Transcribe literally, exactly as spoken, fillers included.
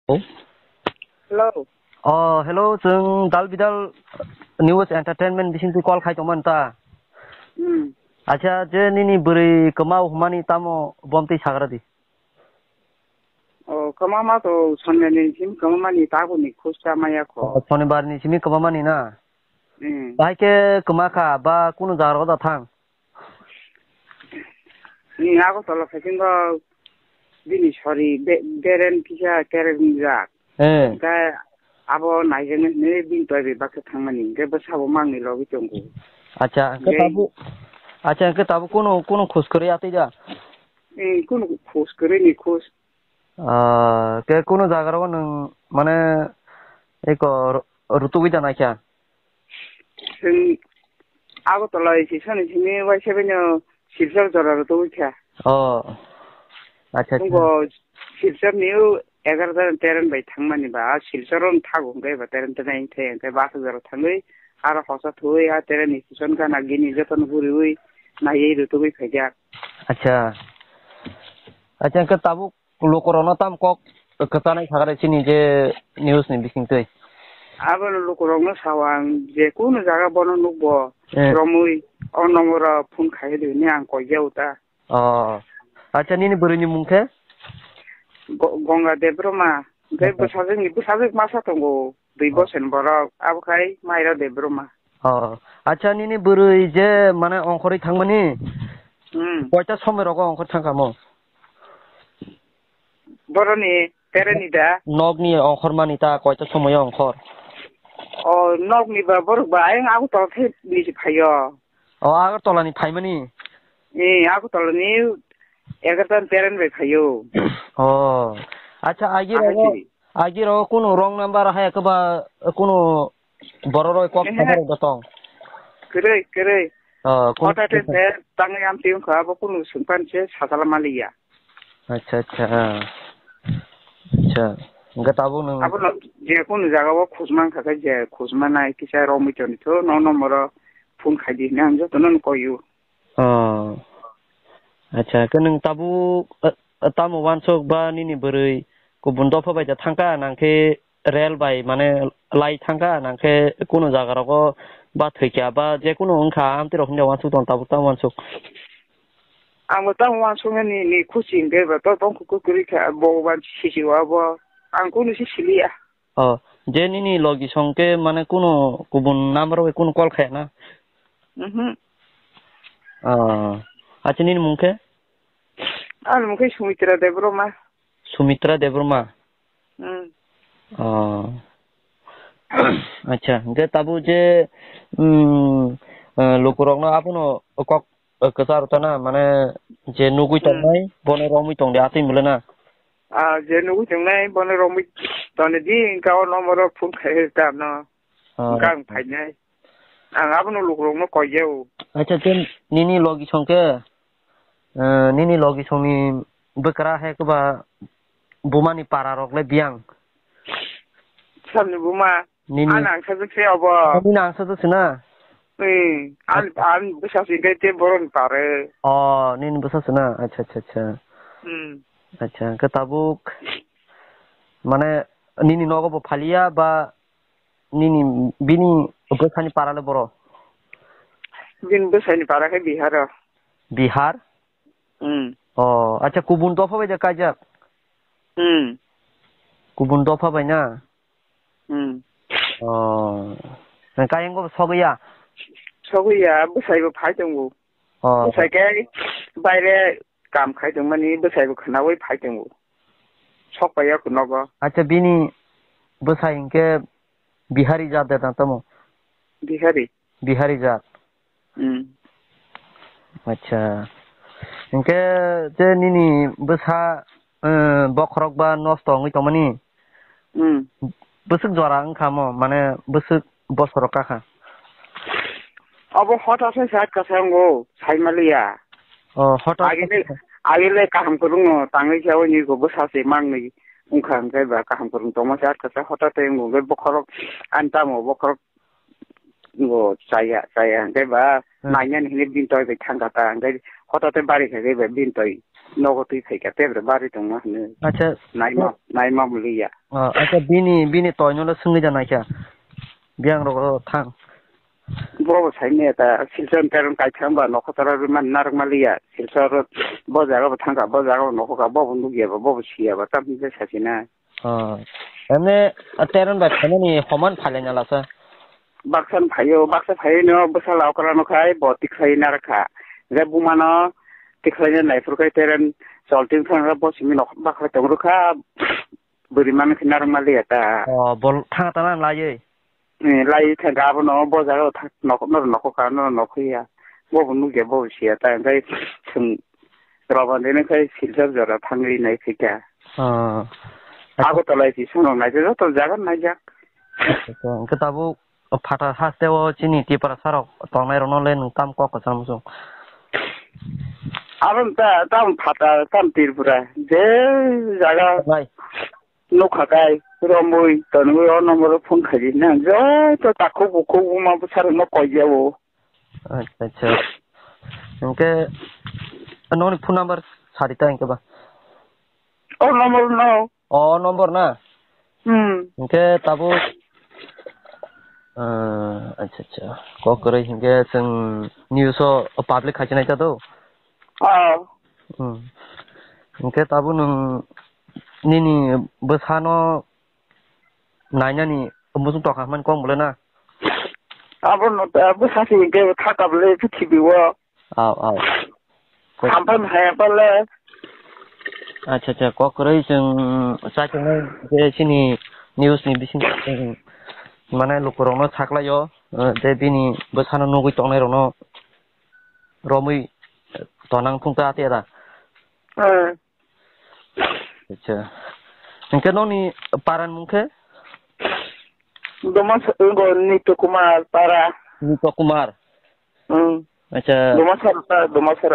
Hello. Hello. Oh, hello, chwng Dal Bidal News Entertainment bisingtwi call khai tongmani ta. Hmm. Acha, je nini bwrwi kwma humani tamo bomtwi sagra di. Oh, kwma ma to Sonibar ni sim kwma mani tabuk ni khus cha maya kho. Oh, Sonibar ni simi kwma mani na? Hmm. Bahai khe kwma kha ba kunu jaga rogo da thang? Ni Agartala phaikhe bo bini sori be-, beren kisa kereng jak. Eh. Hwnkhe abo naijaknai hinwi bini toibai baksa thangmani, hwnkhe bwsabo mangni logi tongo. Acha, hwnkhe tabuk, acha, hwnkhe tabuk kunu, kunu khus kwrwi atwi da? Eh, kunu khus kwrwi ni khus. Ah, ke kunu jaga rogo nwng, mane, eko ru-, rutugwi da naikha? Chwng Agartala station ni simi Y seven o Silchar jora rw tongwi kha. Oh. Acha, acha. Tongo Silchar ni o egaroh ta train bai thangmani ba, a Silchar o thago hwnkhe ba train ta nai thai hwnkhe bus jora thangwi aro hosa thwi a train ni station gana gini jotono puriwi naiwi rw tongwi phaikha. Acha. Acha, hwnkhe tabuk lukurokno tam kok kwchanai sakha de chini je news ni bisingtwi? Abono lukurokno sao ang, je kunu jaga bono nukbo, eh, romwi o number o phone khai di hwnwi ang koi ya uta. Oh. Acha, nini bwrwini mung khe? Go-, Gonga Debbarma. Hwnkhe acha. Bwsajwkni, bwsajwk masa tongo, dui, oh, bochorni borok, abo khai Maira Debbarma. Oh. Acha, nini bwrwi je mane ongkhorwi thangmani, hmm, koita somoi rogo ongkhor thangkha mo? Boroni tereni da? Nokni ongkhor mani ta koita somoyo ongkhor? O, nokni ba borok ba ayang Agartala thai nisi phaio. O, Agartala ni phaimani? Eh, Agartala ni egaroh ta ni train bai phaio. O, acha, agi rogo, agi rogo kunu wrong number hai khe ba kunu borok rok kok, ehe, sabar rok tong? Kwrwi, kwrwi. O, kunu. Hota te se tangwi amtwi wngkha, abo kunu swngpan se sajala maliya. Acha, acha. Acha. Hwnkhe tabuk nwng abono je kunu jaga o khojma wngkha khe je khojma nai kisa romwi toni tho, no number o phone khai di hwnwi ang jotono no koi o. Oh. Acha, khe nwng tabuk, eh, eh, tamo uansuk ba nini bwrwi kubun dopha bai da thangkha, nangkhe rel bai mane lai thangkha, nangkhe kunu jaga rogo ba thwikha ba je kunu wngkha, amtwi rok hwnwi uansuk tong tabuk tamo uansuk? Ang bo tamo uansuknani ni khuchi hwnkhe ba to tongkhu kwrwi kha, bo uansuk sisi o abo. Ang kunu se siliya. Oh, je nini logi song khe mane kunu kubun number bai kunu call khaya na? Mhm. Oh. Acha, nini mung khe? Ani mung khe Sumitra Debbarma. Sumitra Debbarma? Hmm. Oh. Acha, hwnkhe tabuk je, mm, eh, lukurokno abono kok, eh, kwcharo ta na, mane je nugwi, hmm, tongnai, bono romwi tongdi atwi mole na? Ah, je nugwi tongnai, bono romwi tongdi, hwnkhe o number o phone khai tamo. Ah. Hwnkhe ang phainai. Ang abono lukurokno koi ya o. Acha, tei nini logi song khe, eh, nini logi songni bwkra hai khe ba bumani para rok le biyang? Samni buma? Nini? Ani ang sajwk se obo. Oh, nini ang sajwk se na? Hmm. Ani, acha, ani bwsa se khe tei boroni pare. Oh, nini bwsa se na? Acha, acha, acha. Hmm. Acha, hwnkhe tabuk mane nini nogo bo phaliya ba nini bini bwsani para le boro? Bini bwsani para khe Bihar o. Bihar? Hmm. Oh, acha, kubun dopha bai de kaijak? Hmm. Kubun dopha bai na? Hmm. Oh. Kayang bo sogwi ya? Sogwi ya, bwsai bo phai tongo. Oh. Bwsai khe baire kam khai tongmani, bwsai bo khwnaui phai tongo. Sok pai ya nogo. Acha, bini bwsai hinkhe Bihari jat de tamo? Bihari. Bihari jat. Hmm. Acha. Hinkhe je nini bwsa, eh, bokhorok ba nosto wngwi tongmani? Hmm. Bwswk jora wngkha mo, mane bwswk bosoro kakha? Abo hota se sat kasa wngo, sai maliya. Oh, hota. Agile, agile kaham kwrwngno tangwi se oni go bwsa se mangni wngkha, hwnkhe ba kaham kwrwng tongma se atkasa hota te wngo, hwnkhe bokhorok ani tamo bokhorok Bo chaya, chaya, hwnkhe ba, hmm, nainani hinwi bini toi bai thangkha ta, hwnkhe hotate bari kha khe ba bini toi. nogo twi phaikha, tebre bari tongma hwnwi. Acha, naima, naima muliya. Ah, acha, bini, bini toino le swngwi da naikha. Biyang rogo thang. Bobo saimaya ta, Silchar ni terong kaithang ba nokho tora rwmani narwk maliya. Silchar bo jaga bo thangkha, bo jaga bo nokho kha, bobo nukya ba, bobo siya ba, tamni je sachina. Ah, emne, ah, Teron bai phainani homan phailai na lasa? Baksa no phaio, baksa phaio no bwsala okra no khai bo tikhlai narwk kha. Je buma no tikhlai na naiphuru khai Teron chol ting thang bo simi nok baksa tong rwkha. Bwrwi mano khe narwk maliya ta. Oh, bol thang ta na laiwi? Eh, lai thangkha abono bo jaga o thang, nok, noro nokho ka, noro nokho ya. Bo bo nukya, bo bo siya ta, hwnkhe chwng Roban de nokhe Silchar jora thangwi nai phika. Ah. Agartala si swnam naijak, joto jaga naijak. Acha, acha. Hwnkhe tabuk phatar haste o chini Tiprasa rok tongnai rokno le nwng tam kok kwcham muchung? Abo ta, tam phatar, tam Tripura, je jaga. Nai. Nukha kai, romwi tonwi o number o phone khaidi na. Joto takhuk bukhuk buma bwsarokno koiya o. Acha, acha. Hwnkhe noni phone number sadi ta hwnkhe ba? O number no. O number na? Hmm. Hwnkhe tabuk, ah, acha, acha. Kok kwrwi hwnkhe chwng news o public khaichinai ta do? Ah. Hmm. Hwnkhe tabuk nwng nini bwsano nainani muchung tongkha hwnmani kok bole na? Abono ta bwsa se hwnkhe thaka bole prithibi o. Aw, aw. Kok- Hamphai maya pale. Acha, acha, kok kwrwi chwng chaitongnai je chini news ni bising chwng mane lukurokno saklaio, eh, je bini bwsano nugwi tongnairokno romwi tonang thung ta ati ada. Hmm. Acha. Hwnkhe nokni paran mung khe? Doma sa-, go Nito Kumar para. Nito Kumar. Hmm. Acha. Doma sara, Doma sara.